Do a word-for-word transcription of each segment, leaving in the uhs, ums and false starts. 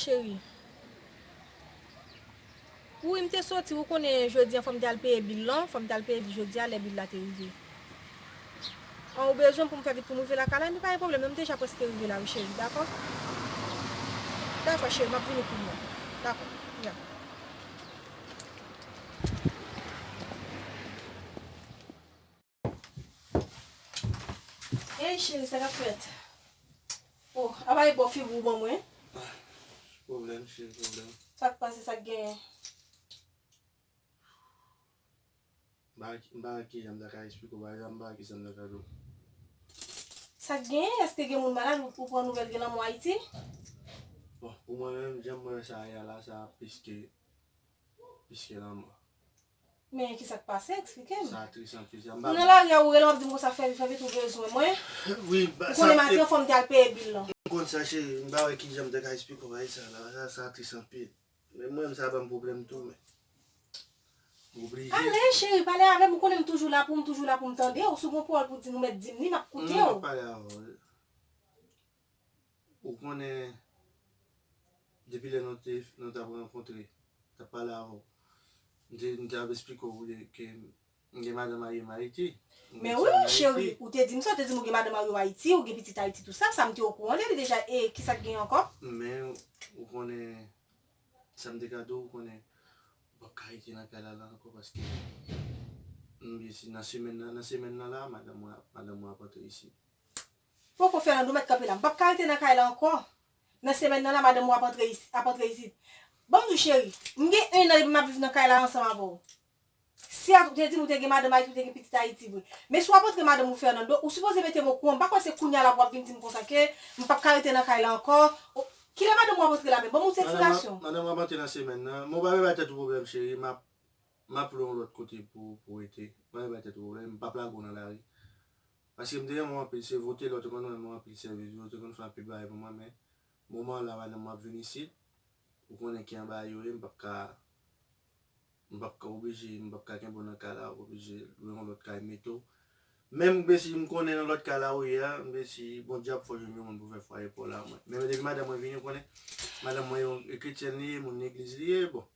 Cheri. Wi, m te soti, ou konnen jodi a fò m te al peye bil lan, fò m te al peye bil jodi a lè bil la te rive. An, ou bezwen pou m fè vit pou m rive lakay la, men pa gen pwoblèm, non, m deja prèske rive la, wi, cheri, dakò? Dakò, cheri, m ap vini kounye a. Dakò, ya. Ey, cheri, sa k ap fèt? Oh, apa e bò figi w ban mwen? Pwoblèm, cheri, pwoblèm. Sa k pase, sa k genyen? M pa, m pa wè kijan m ta ka eksplike w, pa egzanp, m pa wè kijan m ta ka di w. Sa k genyen? Èske gen moun malad ou, ou pran nouvèl gen lanmò Ayiti? Bon, pou mwen menm, jan m wè sa ye a la, sa plis ke, plis ke lanmò. Men ki sa k pase? Eksplike m. Sa tris anpil, sa m pa. M nan lari a, ou rele m ap di m konsa fè vit, fè vit, ou bezwen mwen. Wi, ba, ou konnen maten an fò m te al peye bil lan. M konn sa, cheri, m pa wè kijan m te ka eksplike w bagay sa la. Sa, sa tris anpil. Men mwen, sa ban m pwoblèm tou, men. M oblije. Ale, cheri, pale avè m. Ou konnen m toujou la pou m, toujou la pou m tande w. Si w gon pawòl pou di m, ou mèt di m li, m ap koute w. Non, m ap pale avè w. Ou konnen, depi lè nou te, nou t ap rankontre, t ap pale avè w, m te, m te ap eksplike w ke m gen madanm marye m Ayiti. Men wi, cheri, ou te di m sa, ou te di m ou gen madanm marye w Ayiti, ou gen pitit Ayiti, tou sa, sa m te okouran de li deja, e ki sa k gen ankò? Men, ou konnen, sa m te ka di w, ou konnen, m p ap ka rete nan kay la, la ankò, paske, m, si nan semèn nan, nan semèn nan la, madanm mwen, madanm mwen ap antre isit. Poko, Fernando, mèt kanpe la. M p ap ka rete nan kay la ankò. Nan semèn nan la, madanm ou ap antre isi, ap antre isit. Ban m di w, cheri, m gen en an depi m ap viv nan kay la ansanm avè w. Si a, ou te di m ou te gen madanm Ayiti, ou te gen pitit Ayiti vre. Men si w ap antre madanm ou, Fernando, ou sipoze mete m okouran. M pa kwè se kounye a la pou w ap vin di m konsa ke m p ap ka rete nan kay la ankò. O, kilè madanm ou ap antre la menm? Ban m yon ti eksplikasyon. Madanm mwen ap antre nan semèn nan. Men w pa vin bay tèt ou pwoblèm, cheri. M ap, m ap lwe yon lòt kote pou, pou w rete. M pa vin bay tèt ou pwoblèm. M p ap lage w nan lari. Paske m te renmen w anpil, se vre w te la, w te konn rann mwen anpil sèvis, w te konn fè anpil bagay pou mwen, men moman an la, madanm mwen ap vin isit, ou konnen ki jan bagay yo ye, m p ap ka, m p ap ka oblije, m p ap ka kenbe w nan kay la, w oblije lwe yon lòt kay mete w. Menm si m konnen nan lòt kay la ou ye a, menm si Bondye ap fè w jwenn yon moun pou fè fwaye pou w la, mwen. Men depi madanm mwen vini, ou konnen, madanm mwen yon kretyèn li ye, moun legliz li ye, bon.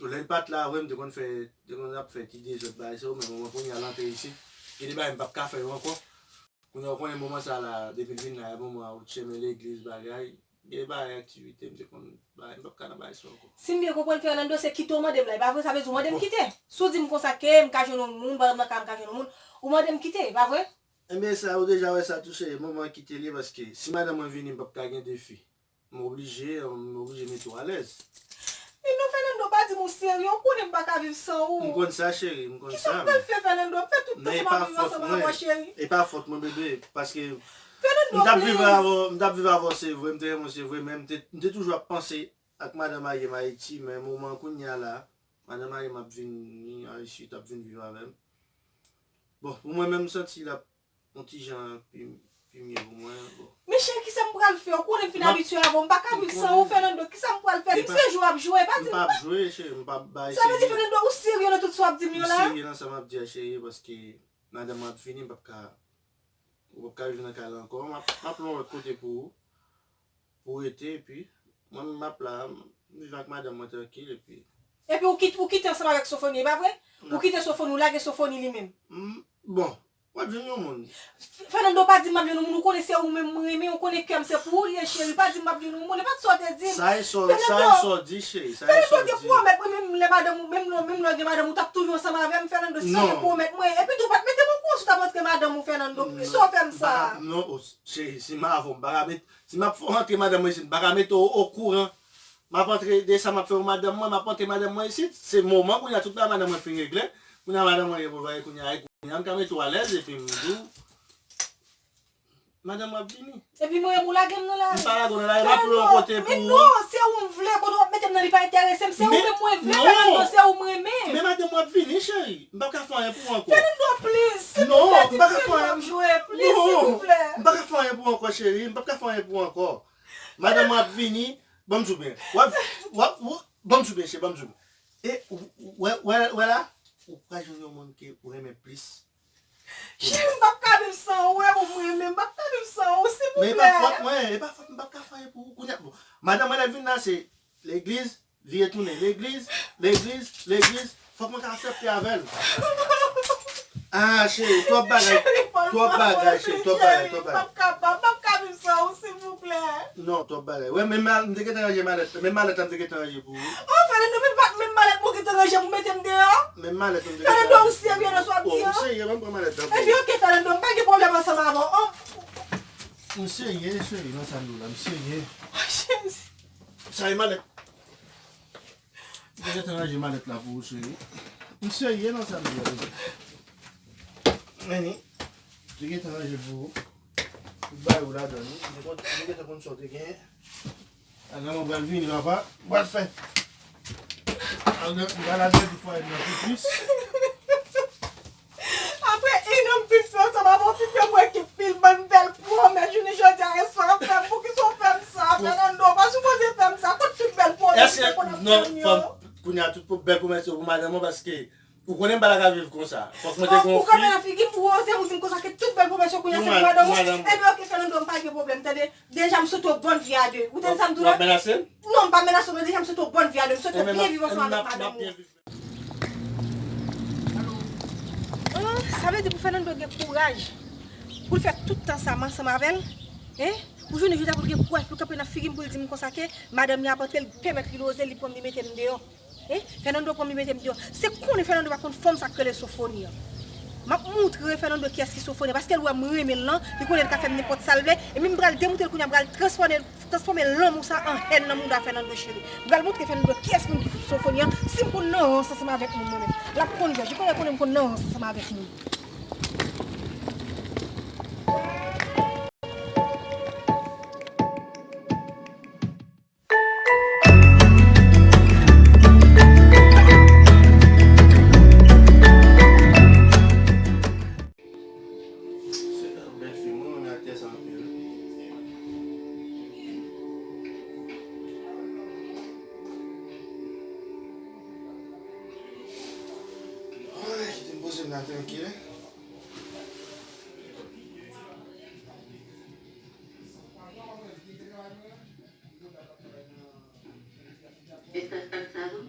Lè l pa t la, vre, m te konn fè, te konn ap fè ti dezòd bagay sa yo, men moman kounye a l antre isit, gen de bagay m p ap ka fè yo ankò. Kounye a, ou konnen moman sa la, depi l vin la, e moman ou tchenmen legliz, bagay, gen de bagay aktivite m te konn bay, m p ap ka nan bagay sa yo ankò. Si m byen konprann, Fernando, se kite w mande m la, e pa vre? Sa vle di w mande m kite? Si w di m konsa ke m ka jwenn yon moun, pandan m nan kay la m ka jwenn yon moun, ou mande m kite, e pa vre? Enben, sa, ou deja wè sa tou, se moman kite li ye, paske si madanm mwen vini, m p ap ka gen de fi. M oblije, m oblije mete w alèz. Men non, Fernando, pa di m ou serye, ou konnen m pa ka viv san ou. M konn sa, cheri, m konn sa. Kisa m pral fè, Fernando? M fè tout tan sa m ap viv ansanm avè w, cheri. E pa fòt mwen, bebe, paske m t ap viv avè w, m t ap viv avè w, se vre, m te renmen w, se vre, men m te, m te toujou ap panse ak madanm marye m Ayiti, men moman kounye a la, madanm marye m ap vini isit, ap vin viv avè m. Bon, pou mwen menm, m santi l ap yon ti jan pi, pi mye pou mwen, bon. Men cheri, kisa m pral fè? Ou konnen m fin abitye avè w, m pa ka viv san ou, Fernando. Kisa m pral fè? Dim se jwe w ap jwe, pa di m. M p ap jwe, cheri, m p ap bay serye. Sa vle di, Fernando, ou serye nan tout sa w ap di m yo la? M serye nan sa m ap di a, cheri, paske madanm mwen ap vini, m p ap ka, ou p ap ka viv nan kay la ankò. M ap, m ap lwe yon lòt kote pou ou, pou w rete, epi mwen menm m ap la, m viv ak madanm mwen trankil, epi. Epi ou kit-, ou kite ansanm avèk Sofoni, e pa vre? Ou kite Sofoni, ou lage Sofoni li menm. Bon, w ap jwenn yon moun. Fernando, pa di m m ap jwenn yon moun, ou konnen se ou menm m renmen, ou konnen kè m se pou ou li ye, cheri, pa di m m ap jwenn yon moun, e pa t sa w te di m. Sa e sa w, sa e sa w di, cheri, sa e sa w di. Fernando, te pwomèt mwen, menm lè madanm ou, menm lè, menm lè w gen madanm ou, t ap toujou ansanm avè m, Fernando, se sa w te pwomèt mwen. Epi tou, w pa t mete m okouran si w t ap rantre madanm ou, Fernando. Poukisa w fè m sa? Non, cheri, si m avè w, m pa ka met, si m ap fè w rantre madanm mwen isit, m pa ka mete w okouran. M ap antre de sa m ap fè pou madanm mwen, m ap antre madanm mwen isit. Se moman kounye a tout bagay madanm mwen fin regle. Kounye a madanm mwen gen pou l veye kounye a, e kounye a m ka mete w alèz epi m di w, madanm mwen ap vini. Epi mwen menm ou lage m nan lari. M pa lage w nan lari, m ap lwe yon kote pou ou. Men non, se ou m vle, kote w ap mete m nan li pa enterese m, se ou menm mwen vle, Fernando, se ou m renmen. Men madanm mwen ap vini, cheri. M p ap ka fè anyen pou ou ankò. Fernando, please, silvouplè, di m se jwe w ap jwe, please, silvouplè. Non, m p ap ka fè anyen pou ou ankò, cheri. M p ap ka fè anyen pou ou ankò. Madanm mwen ap vini, ban m di w byen. W ap, w ap, w ap, ban m di w byen, cheri, ban m di w byen. E, w, w, wè, wè, wè la, ou pral jwenn yon moun ke ou renmen plis. Cheri, m p ap ka viv san ou, e ou m renmen, m p ap ka viv san ou, silvouplè. Men e pa fòt mwen, e pa fòt, m p ap ka fè anyen pou ou. Kounye a, bon, madanm mwen lè l vin la, se legliz, vire tounen, legliz, legliz, legliz, fòk mwen ka aksepte avè l. Ah, cheri, twòp bagay, twòp bagay, cheri, twòp bagay, twòp bagay. M p ap ka, m p ap ka viv san ou, silvouplè. Non, twòp bagay. Wè, menm mal, m te gentan ranje malèt, menm malèt la m te gentan ranje pou ou. Oh, Fernando, menm pa, menm malèt mwen gentan ranje pou mete m deyò. Menm malèt mwen te gentan ranje. Fernando, ou serye nan sa w ap di an? Oh, m serye, ban m pran malèt la pou ou. Epi, ok, Fernando, m pa gen pwoblèm ansanm avè w. Oh. M serye, cheri, nan sa m di w la, m serye. Oh, Jezi. Sa e malèt. M te gentan ranje malèt la pou ou, cheri. M serye nan sa m di a, bebe. Men ni, m te gentan ranje pou ou. M bay ou ladan l, wi. M te konn, m te gentan konn sa w te genyen. Agranman pral vini, papa. Pral fè. Al de, m pral al de fwa nan pi plis. Apre inòm fin fè ansanm avè w, fin fè mwen ki pil bann bèl pwomès jounen jodi a, restou ap fè m. Poukisa w fè m sa, Fernando? Ou pa sipoze fè m sa. Kot tout bèl pwomès ou te konn ap fè m yo? Kounye a tout bèl pwomès yo pou madanm ou, paske ou konnen m pa ta ka viv konsa. Fòk mwen te gen yon fi. Ou kanpe nan figi m, ou oze pou di m konsa ke tout bèl pwomès yo kounye a se pou madanm ou? Ebyen, ok, Fernando, m pa gen pwoblèm, tande. Deja, m swete w bòn vi a de. Ou tande sa m di w la? W ap menase m? Non, m pa menase w, men deja, m swete w bòn vi a de. M swete w byen viv ansanm avèk madanm ou. Oh, sa vle di pou Fernando gen kouraj pou l fè tout tan sa m ansanm avè l, hein? Pou jounen jodi a pou l gen kouraj pou l kanpe nan figi m pou l di m konsa ke madanm li ap antre, l pèmèt li loze, li pran m, li mete m deyò. Hein? Fernando pran m, li mete m deyò. Se konnen Fernando pa konn fanm sa k rele Sofoni an. M ap moutre Fernando kiyès ki Sofoni an, paske l wè m renmen l lan, li konnen l ka fè m nenpòt sa l vle, e menm m pral demoutre l kounye a, m pral transfòme l Transfòme lanmou sa an hèn nan mouda Fernando cheri. M pral montre Fernando kiyès moun ki Sofoni an. Si m konn nan rans ansanm avèk moun mwen menm, l ap konn jwèt. Li konnen konnen m konn nan rans ansanm avèk moun. Se yon bèl fi, mwen renmen aktè sa anpil. Ay, kite m poze m la trankil. Espas Pam Salon,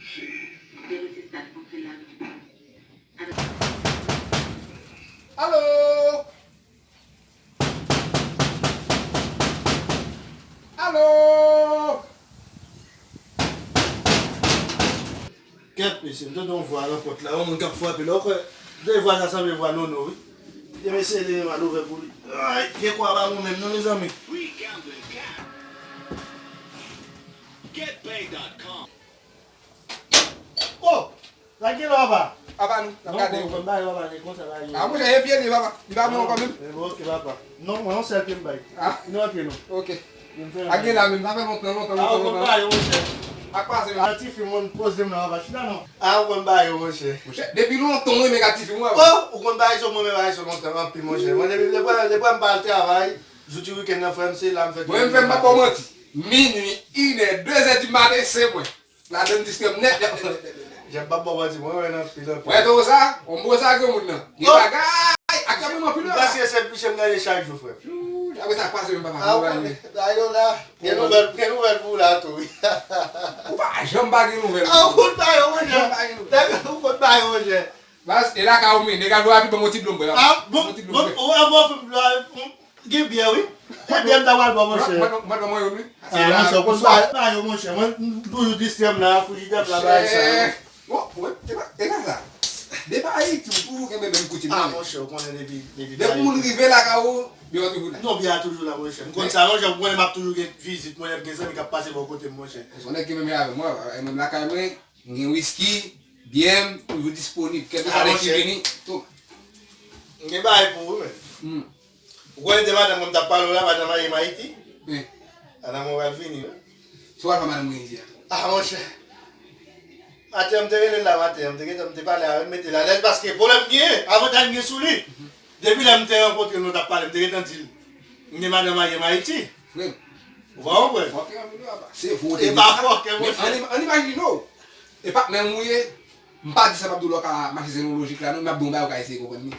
se Rosista k fonksyone la. Alo! Alo! Kèt, mesye, m tande yon vwa nan pòt la, yon moun k ap frape la, ou kwè, de vwa sa sanble vwa Nono, wi. Kite mesye li menm al ouvè pou li. Ay, gen kwa pa bon menm non, mezanmi. Free Gambling Cab. Get pay dot com. Oh! Sa k gen la, papa? Apa nou, n ap gade yo. Non, papa, li konsa la ye. Ah, monchè, e vye li, papa. Li pa bon ankò menm. Eh, ok, papa. Non, mwen, yon sèl ke m bay. Ah. Nou antre, non. Ok. Sa k gen la menm, sa fè lontan, lontan, lontan, lontan. Ah, ou konn ba yo, monchè. Ak pase, menm. Ah, tifi, mwen, poze m la, papa. Chita, non. Ah, ou konn ba yo, monchè. Monchè, depi lontan, mwen, renmen gad tifi, mwen. Oh, ou konn ba yo, mwen, renmen ba yo lontan, anpil, monchè. Mwen, depi, depi, depi, m pa al travay, jou ti wikenn nan, frè m, se la m fè. Mwen, m fè m pa ba w manti. Minui, inè, de zè di maten, se mwen. Ladann distrè m nèt, nèt, nèt, nèt, nèt, nèt. Jan m p ap ba w manti, mwen renmen anpil, anpil. Wè, to sa, on bon sa, granmoun nan. Gen bagay, aktyèlman anpil la. M panse se plis m gade chak jou, frè. Chou, apre sa k pase menm, papa. Ah, ou konnen, dayo la, gen nouvèl, gen nouvèl pou ou la, tou, wi. Ou pa janm pa gen nouvèl. Ah, ou konn ba yo, monchè. Ou konn ba yo, monchè. Baz, e lakay ou m ye, nèg al dwe rapi ban m yon ti dlo m bwè, papa. Ah, bon, bon, ou, avan w fin dlo a, Gen byè, wi. E byè m ta pral ba w, monchè. Mwen, mwen, mwen, mwen, wi. Ah, monchè, ou konn ba, ba yo, monchè. Mwen, m toujou distrè m la, frijidè m la, bagay sa yo. Bon, mwen, e pa, e pa sa. Depi Ayiti, ou toujou gen menm koutim nan. Ah, monchè, ou konnen depi, depi Ayiti. Depi moun rive lakay ou, byè a toujou la. Non, byè a toujou la, monchè. M konn sa, monchè, ou konnen m ap toujou gen vizit, mwen, lè m gen zanmi k ap pase bò kote m, monchè. Se yon nèg ki menm avè mwen, e menm lakay mwen. M gen wiski, byè m toujou disponib. Kèlkeswa lè ki vini, tou. M gen bagay pou ou, men. Hmm. Ou konnen de madanm mwen m t ap pale w la, madanm Ayem Ayiti? Wi. Madanm mwen pral vini, wi. Se w al fè madanm mwen isi a? Ah, monchè. Maten an, m te rele l la, maten an, m te gentan, m te pale avè l, m mete l alèz, paske pwoblèm m genyen, avantaj m gen sou li. Mhm. Depi lè m te rankontre l, nou t ap pale, m te gentan di l, m gen madanm Ayem Ayiti. Frè m. Ou pa konprann? Fòkè anpil wi, papa. Se vo w te di sa. E pa fòkè, monchè. Men ann, ann imajine w. E patnè m ou ye, m pa di sa m ap di w lè w ka mache selon lojik la non, men m ap di w yon bagay ou ka eseye konprann li.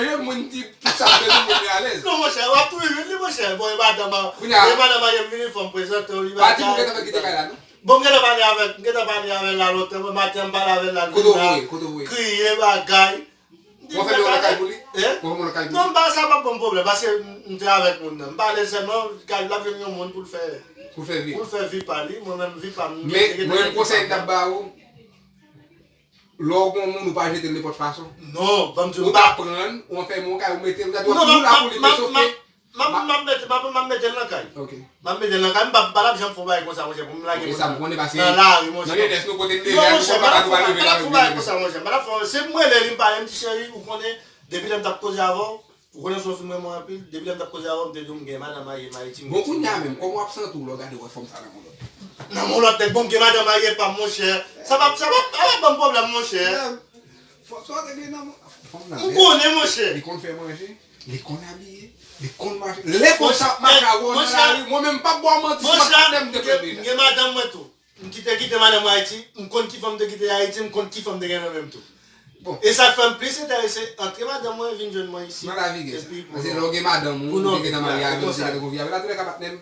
manje, mwen di tout sa m bezwen pou m alèz. Non, monchè, w ap tou ri li, monchè. Bon, e madanm an, e madanm an, m vini fò m prezante w, li bagay. Pa di pou gentan fè kite kay la, non? Bon, m gentan pale avèk, m gentan pale avè l la lontan, maten an m pale avè l la, kote w voye, kote w voye? Kriye, bagay. Ou fè yon lakay pou li? Hein? Ou fè yon lakay pou li? Non, m pa, sa pa ban m pwoblèm, paske m, m te avèk moun nan. M pale sèlman, l ap jwenn yon moun pou l fè, pou l fè vi, pou l fè vi pa li, mwen menm vi pa m. Men, mwen menm konsèy m t ap ba ou, lè w gon moun, ou pa jete l nenpòt fason. Non, ban m di w, ou ka pran l, ou anfèmen yon kay, ou mete l, ou gade w ap toujou la pou li, men sof ke M ap, m ap mete, m ap, m ap mete l nan kay. Ok. M ap mete l nan kay. M pa, m pa t ap janm fè yon bagay konsa, monchè, pou m lage moun nan lari, monchè. Nan N S nou kote n leve a, nou konn pa nou pa leve nan yon bagay konsa, monchè. M pa t ap fè, se m rele li, m pale, m di, cheri, ou konnen, depi lè m t ap koze avè w, ou konnen se yon fi m renmen anpil, depi lè m t ap koze avè w, m te di w m gen madanm marye m Ayiti, m gen timoun. Bon, kounye a menm, kòman w ap santi w lè w gade w wè fanm sa nan yon lòt? Nan yon lòt nèg, bon, m gen madanm marye pa m, monchè. Sa p ap, sa p ap, sa p ap ban m pwoblèm, monchè. Fò, sa w regle nan fanm nan. M konnen, monchè. Li konn fè manje, li konn abiye, li konn mache. Lè fanm sa ap mache avè w nan lari, mwen menm m p ap ba w manti, se pa patnè m te pran deja. M gen madanm mwen tou. M kite, kite madanm mwen Ayiti, m konn ki fanm m te kite Ayiti, m konn ki fanm m te gen nan men m tou. Bon. E sa k fè m plis enterese antre madanm mwen vin jwenn mwen isit. Nan lavi gen sa. Epi pou nou, paske lè w gen madanm ou, ou te gentan marye avè l, ou te gentan konfye avè l, antoulèka patnè m,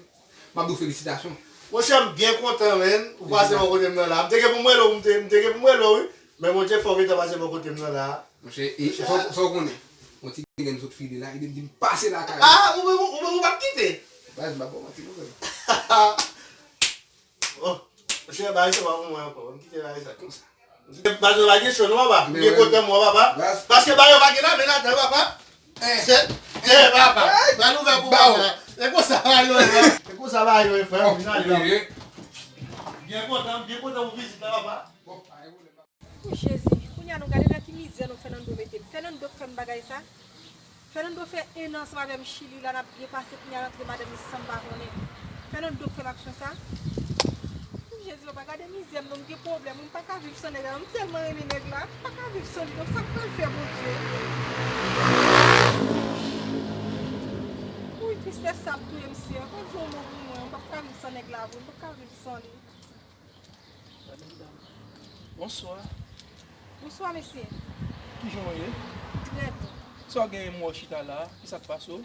m ap di w felisitasyon. Monchè, m byen kontan, menn. Ou pase bò kote m nan la. M te gen pou m rele w, m te, m te gen pou m rele w, wi. Men Bondye fè w gentan pase bò kote m nan la. Monchè, e, sa w, sa w konnen? Yon ti grenn sot file la, e depi m pase lakay ou. Ah, ou menm, ou menm, ou p ap kite? Baz, m p ap ba w manti, non, frè m. Bon, monchè, bagay sa pa pou mwen ankò. M kite bagay sa konsa. Baz, yo pa gen cho non, papa. M gen kontan mwen, papa. Paske ba yo pa gen lame ladan, papa. Eh, se, eh, papa. Ba l ouvè pou mwen. E konsa ba yo ye, e konsa ba yo ye, frè. M gen kontan, m gen kontan pou vizit la, papa. Bon, pa gen pwoblèm. O Jezi, kounye a nou gade nan ki mizè nou Fernando mete m. Fernando k fè m bagay sa. Fernando fè en an ansanm avè m Chili la, n ap byen pase, kounye a l antre madanm li san m pa konnen. Fernando k fè m aksyon sa. O Jezi, papa, gade mizè m non, m gen pwoblèm, m pa ka viv san nèg la non, m tèlman renmen nèg la, m pa ka viv san li non, sa m pral fè Bondye? Wi, tristès sa ap touye m, Senyè, fò w di yon mo pou mwen, m p ap ka viv san nèg la vre, m p ap ka viv san li. Bonswa. Bonswa, mesye. Kijan w ye? Trè byen. Sa w genyen m wè w chita la a? Kisa k pase w?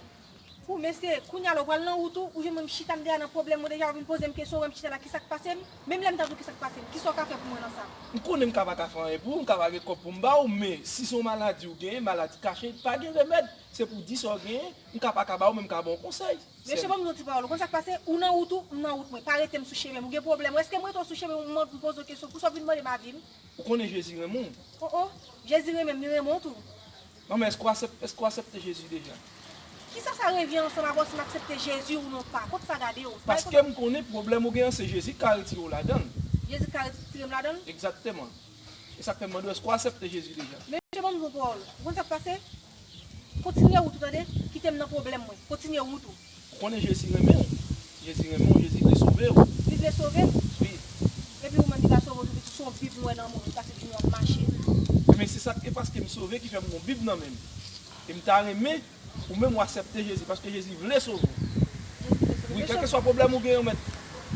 Ou, mesye, kounye a la w pral nan wout ou, ou jwenn mwen m chita m deja nan pwoblèm mwen deja, w vin poze m kesyon, w wè m chita la, kisa k pase m? Menm lè m ta di w kisa k pase m, kisa w ka fè pou mwen nan sa? M konnen m ka pa ka fè anyen pou ou, m ka pa gen kòb pou m ba w, men si se yon maladi w genyen, maladi kache, pa gen remèd. Se pou w di sa w genyen, m ka pa ka ba w, men m ka ba w konsèy. Mesye, ban m di w yon ti pawòl. Ou konn sa k pase? Ou nan wout ou, m nan wout mwen. Pa rete m sou chemen m. Ou gen pwoblèm? Èske m rete w sou chemen m, m poze w kesyon? Poukisa w vin mande m avi m? Ou konnen Jezi renmen w? O, o, Jezi renmen m, li renmen w tou. Manman, èske w aksep-, èske w aksepte Jezi deja? Kisa sa revyen ansanm avè w si m aksepte Jezi ou non pa? Kot sa gade w? Paske m konnen pwoblèm ou genyen se Jezi k ka retire w ladan l. Jezi k ka retire m ladan l? Egzakteman. E sa k fè m mande w, èske w aksepte Jezi deja? Mesye, ban m di w yon pawòl. Ou konn sa k pase? Kontinye wout ou, tande? Kite m nan pwoblèm mwen. Kontinye wout ou. Ou konnen Jezi renmen w. Jezi renmen w, Jezi vle sove w. Li vle sove m? Wi. Epi ou menm li ka sove w tou, se yon Bib m wè nan men w, li ka se di nou ap mache. Men se sa k, e paske m sove ki fè m gon Bib nan men m. E m ta renmen ou menm w aksepte Jezi, paske Jezi vle sove w. Jezi vle sove. Wi, kèlkeswa pwoblèm ou genyen, ou mèt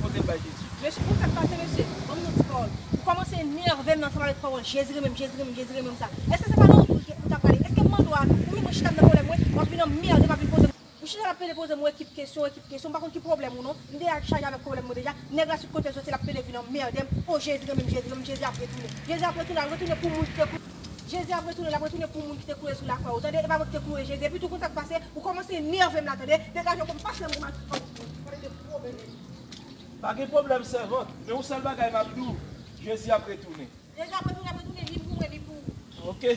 pote l bay Jezi. Mesye, ou fè m pase, mesye. Ban m yon ti pawòl. Ou kòmanse enève m ansanm avèk pawòl Jezi renmen m, Jezi renmen m, Jezi renmen m sa. Èske se pa nan wout ou te, ou t ap pale? Èske m mande w a tou? Ou menm mwen chita m nan pwoblèm mwen, w ap vin anmède m, w ap vin poze m. Ou chita l ap pede poze m yon ekip kesyon, ekip kesyon. M pa konn ki pwoblèm ou non. M deja chaje avèk pwoblèm mwen deja. Nèg la sot kote l soti, l ap pede vin anmède m. O Jezi renmen m, Jezi renmen m, Jezi ap retounen. Jezi ap retounen, al retounen pou moun ki te kou-, Jezi ap retounen, l ap retounen pou moun ki te koule sou lakwa yo. Tande, e pa mwen ki te koule Jezi. Epi tou, konn sa k pase, ou kòmanse enève m la, tande. Degaje w pou m pase m pou m al pale de pwoblèm. Pa gen pwoblèm, sèvant. Men yon sèl bagay m ap di w, Jezi ap retounen. Jezi ap retounen, ap retounen, li pou mwen, li pou ou. Oke.